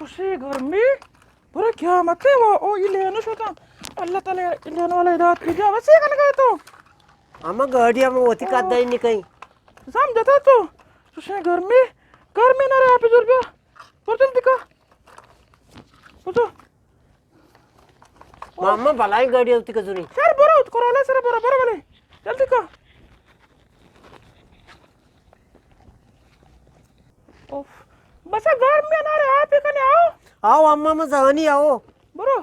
چوشیں گرمی، برو قیامت ہے وہ، او یہ لینو شوتا۔ اللہ تعالی یہ لینو والا ہدایت کی جا، ویسے کنگا تو۔ اما گاڑی ہم ہوتی کا دائی نکئی۔ سمجھتا تو، چوشیں گرمی، گرمی نہ رہا پہ زور بیا۔ برو جلدی کا۔ برو۔ ماما بلائی گاڑی ہوتی کا زوری۔ سر برو، کرولا سر برو، برو بلے۔ جلدی کا۔ اوف۔ بس گرمی نہ رہا، آپ کنے آؤ۔ آؤ اما، میں زانی آؤ۔ برو۔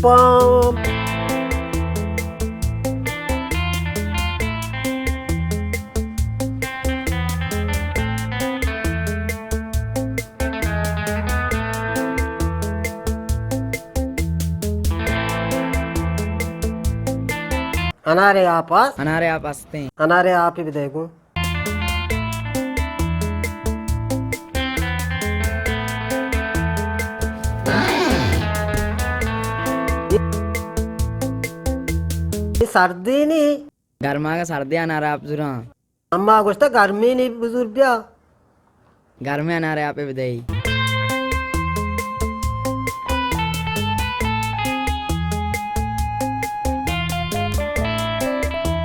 پام۔ انارے آپ است؟ انارے آپ استیں۔ انارے آپ ہی بدے گوں۔ یہ سردی نہیں۔ گرما کا سردی انارے آپ زوراں۔ اما گوشتا گرمی نی بزور بیا۔ گرمی انارے آپ بدئی۔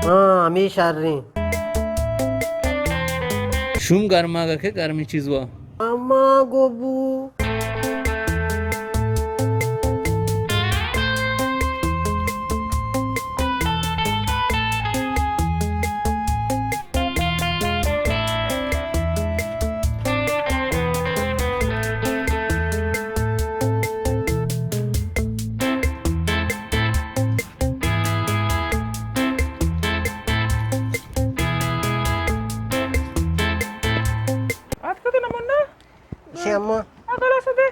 ہاں، ہمیں شریں۔ شوم گرما کا کہ گرمی چیز وا۔ اما گوبو۔ آتکا تو نمونہ؟ شی اما۔ آ گلاس دے۔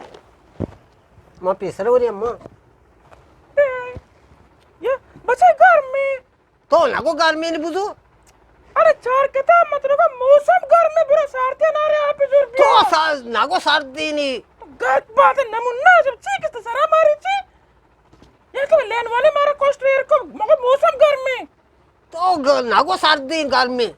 ما پیسر وری اما۔ دے۔ یا بچے گرمی۔ تو نگو گرمی نی بزو۔ ارے چار کتا مت نگو موسم گرمی برو سارتی انارے آپ زور تو بیا۔ سا-، نگو سردی نی۔ تو گرد بات نمونہ جب چی کس سرا ماری چی؟ یہ تو لین والے مارا کوسٹ ویر کو مگو موسم گرمی۔ تو گ-، نگو سردی گرمی۔